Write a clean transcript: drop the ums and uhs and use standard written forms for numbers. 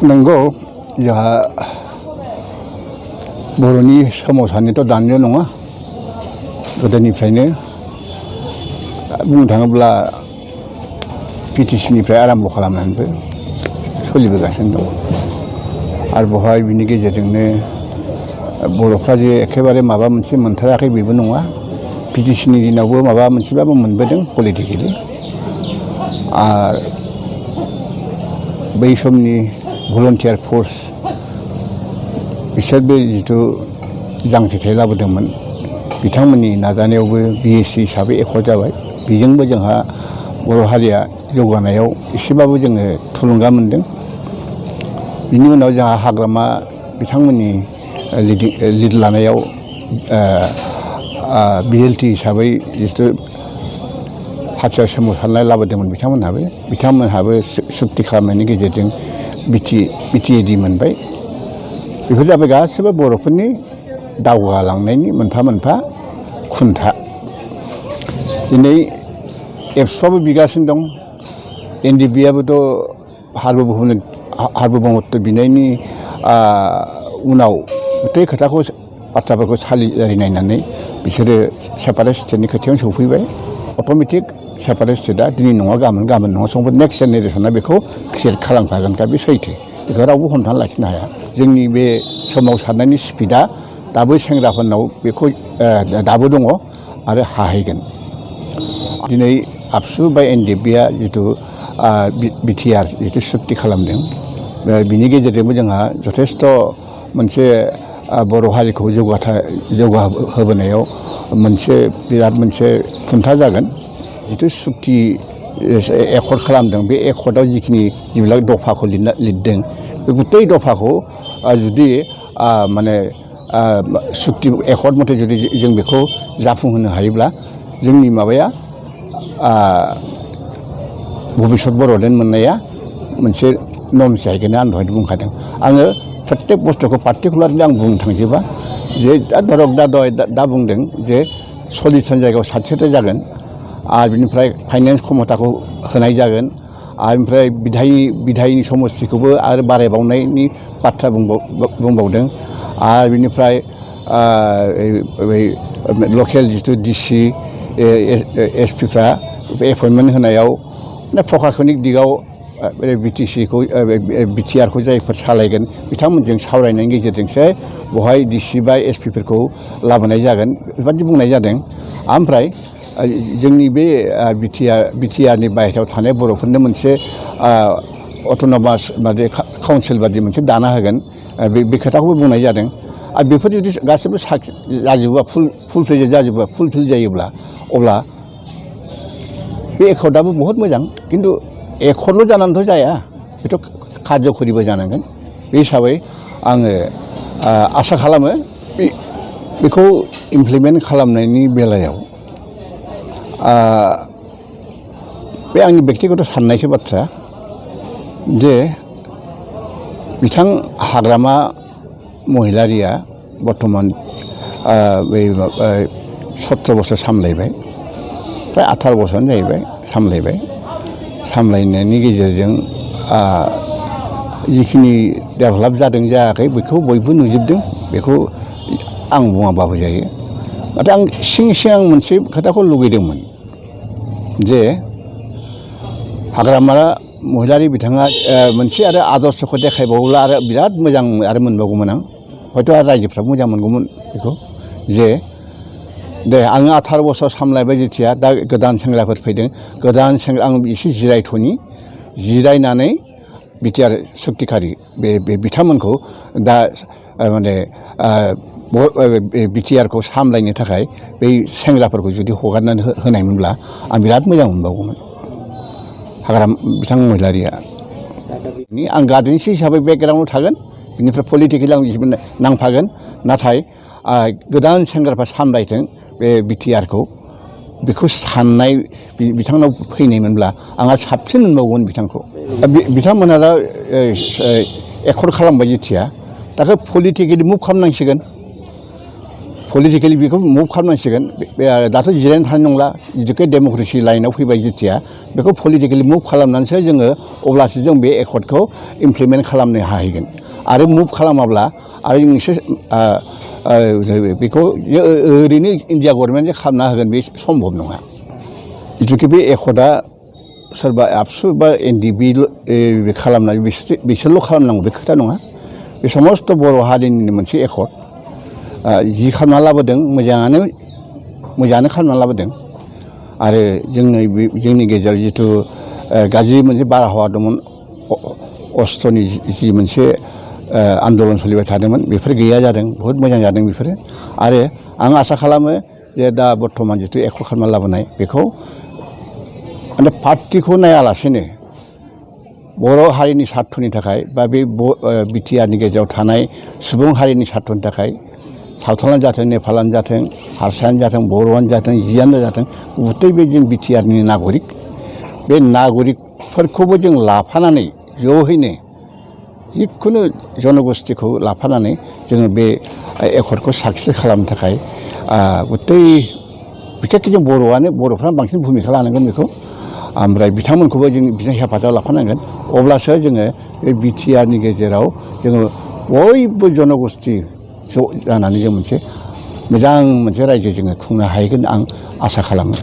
नंगौ जोंहा बर'नि सोमावसारनायाथ' दानिया नङा गोदोनिफ्रायनो बुंनो थाङोब्ला पिटिसिनिफ्राय आराम्भ खालामनानैबो सोलिबोगासिनो दं आरो बेवहाय बिनि गेजेरजोंनो बर'फ्रा जे एखेबारे माबा मोनसे मोनथाराखै बेबो नङा पिटिसिनि दिनावबो माबा मोनसेबाबो मोनबोदों पलिटिकेलि आरो बै समनि भलन्टियार फर्स बिसोरबो जिथु जांख्रिथाय लाबोदोंमोन बिथांमोननि नाजानायावबो बिएसि हिसाबै एकर्ड जाबाय बेजोंबो जोंहा बर' हारिया जौगानायाव एसेबाबो जोङो थुलुंगा मोनदों बिनि उनाव जोंहा हाग्रामा बिथांमोननि लिड लानायाव बिएलटि हिसाबै जिथु हाथियार सोमावसारनाय लाबोदोंमोन बिथांमोनहाबो सुक्ति खालामनायनि गेजेरजों बिटिएडि मोनबाय बेफोर जाबाय गासैबो बर'फोरनि दावगालांनायनि मोनफा मोनफा खुन्था दिनै एबसुआबो बिगासिनो दं एनडिएफबिआबोथ' हार्बभौमत्व बिनायनि उनाव गथै खोथाखौ बाथ्राफोरखौ सालिजारिनायनानै बिसोरो सेपारेट स्टेटनि खोथायावनो सौफैबाय अट'मेटिक सेपारेट स्टेटआ दिनै नङा गाबोन नङा समफोर नेक्स्ट जेनेरेसना बेखौ क्रियेट खालामखागोनखा बे सैथो बेखौ रावबो हमथाना लाखिनो हाया जोंनि बे सोमावसारनायनि स्पिडआ दाबो सेंग्राफोरनाव बेखौ दाबो दङ आरो हाहैगोन दिनै आबसु बा एनडिएफबिआ जिथु बिटिआर जिथु सुक्ति खालामदों बिनि गेजेरजोंबो जोंहा जथेस्थ' मोनसे बर' हारिखौ जौगाहोबोनायाव मोनसे बिराद मोनसे खुन्था जागोन जिथु सुक्ति एकर्ड खालामदों बे एकर्डआव जिबिलाक दफाखौ लिरदों बे गुथै दफाखौ जुदि माने सुक्ति एकर्ड मथे जुदि जों बेखौ जाफुंहोनो हायोब्ला जोंनि माबाया भबिष्यत बर'लेण्ड मोननाया मोनसे नर्म्स जाहैगोन आं दहायनो बुंखादों आङो प्रत्येक बुस्थुखौ पार्टिकुलारलि आं बुंनो थांजोबा जे दा बुंदों जे 40 जायगायाव 60 जागोन आरो बिनिफ्राय फाइनेन्स क्षमताखौ होनाय जागोन आरो ओमफ्राय बिधायनि समस्थिखौबो आरो बारायबावनायनि बाथ्रा बुंबावदों आरो बिनिफ्राय लकेल जिथु डिसि एसपिफ्रा एपइन्टमेन्ट होनायाव प्रशासनिक दिगाव बिटिआरखौ जायफोर सालायगोन बिथांमोनजों सावरायनायनि गेजेरजोंसो बेवहाय डिसि बा एसपिफोरखौ लाबोनाय जागोन बेबादि बुंनाय जादों ओमफ्राय जोंनि बे बिटिआरनि बाहेरायाव थानाय बर'फोरनो मोनसे अट'नमास बादि काउन्सिल बादि मोनसे दाना होगोन बे खोथाखौबो बुंनाय जादों आरो बेफोर जुदि गासैबो जाजोबोबा फुलफिल जायोब्ला अब्ला बे एकर्डआबो बहुत मोजां खिन्थु एकर्डल' जानानैथ' जाया बेथ' कार्यकरिबो जानांगोन बे हिसाबै आङो आसा खालामो बेखौ इमप्लिमेन्ट खालामनायनि बेलायाव बे आंनि बेक्तिगत साननायसो बाथ्रा जे बिथां हाग्रामा महिलारिया बर्थमान 17 बोसोर सामलायबाय फ्राय 18 बोसोरानो जाहैबाय सामलायनायनि गेजेरजों जिखिनि डेभेलप जादों जायाखै बेखौ बयबो नुजोबदों बेखौ आं बुङाबाबो जायो नाथाय आं सिं आं मोनसे खोथाखौ लुगैदोंमोन जे हाग्रामा महिलारि बिथाङा मोनसे आरो आदर्शखौ देखायबावोब्ला आरो बिराद मोजां आरो मोनबावगौमोन आं हयथ' आरो रायजोफ्राबो मोजां मोनगौमोन बेखौ जे दे आङो 18 बोसोर सामलायबाय जेथिया दा गोदान सेंग्राफोर फैदों आं एसे जिरायनानै बिटिआर सुक्तिखारि बे बिथांमोनखौ दा माने बिटिआरखौ सामलायनो थाखाय बै सेंग्राफोरखौ जुदि हगारनानै होनायमोनब्ला आं बिराद मोजां मोनबावगौमोन बिथां महिलारिया आं गार्जेन्स हिसाबै बेकग्राउन्डआव थागोन बिनिफ्राय पलिटिकेलि आं नांफागोन नाथाय गोदान सेंग्राफ्रा सामलायथों बे बिटिआरखौ बेखौ साननाय बिथांनाव फैनायमोनब्ला आंहा साबसिन मोनबावगोन बिथांखौ बिथांमोनहा दा एकर्ड खालामबाय जेथिया दाखौ पलिटिकेलि मुभ खालामनांसिगोन पलिटिकेलि बेखौ मुभ खालामनांसिगोन दाथ' जिरायनानै थानाय नंला जितुके डेम'क्रेसि लाइनाव फैबाय जेथिया बेखौ पलिटिकेलि मुभ खालामनानैसो जोङो अब्लासो जों बे एकर्डखौ इमप्लिमेन्ट खालामनो हाहैगोन आरो मुभ खालामाब्ला आरो जों एसे बेखौ ओरैनो इन्डिया गभर्नमेन्टजों खालामना होगोन बे सम्भब नङा जितुके बे एकर्डआ सोरबा आबसु बा एनडिबि खालामनाय बिसोरल' खालामनांगौ बे खोथा नङा बे समस्त बर' हारिनि मोनसे एकर्ड जि खालामना लाबोदों मोजाङानो खालामना लाबोदों आरो जोंनि गेजेराव जिथु गाज्रि मोनसे बारहावा दंमोन अस्ट्रनि जि मोनसे आन्दलन सोलिबाय थादोंमोन बेफोर गैया जादों बहुद मोजां जादों बेफोरो आरो आं आसा खालामो जे दा बर्थमान जिथु एकर्ड खालामना लाबोनाय बेखौ माने पार्टिखौ नायालासेनो बर' हारिनि सार्थनि थाखाय बा बे बिटिआरनि गेजेराव थानाय सुबुं हारिनि सार्थनि थाखाय सावथालानो जाथों नेपालानो जाथों हारसायानो जाथों बर'आनो जाथों जियानो जाथों गथै बे जों बिटिआरनि नागरिक बे नागरिकफोरखौबो जों लाफानानै ज'हैनो जिखुनु जनगोष्ठीखौ लाफानानै जोङो बे एकर्डखौ साक्सेस खालामनो थाखाय गथै बिखेखकै जों बर'फ्रा बांसिन भुमिका लानांगोन बेखौ ओमफ्राय बिथांमोनखौबो जों बिदिनो हेफाजाब लाफानांगोन अब्लासो जोङो बे बिटिआरनि गेजेराव जोङो बयबो जनगोष्ठी ज' जानानै जों मोनसे मोजां मोनसे रायजो जोङो खुंनो हाहैगोन आं आसा खालामो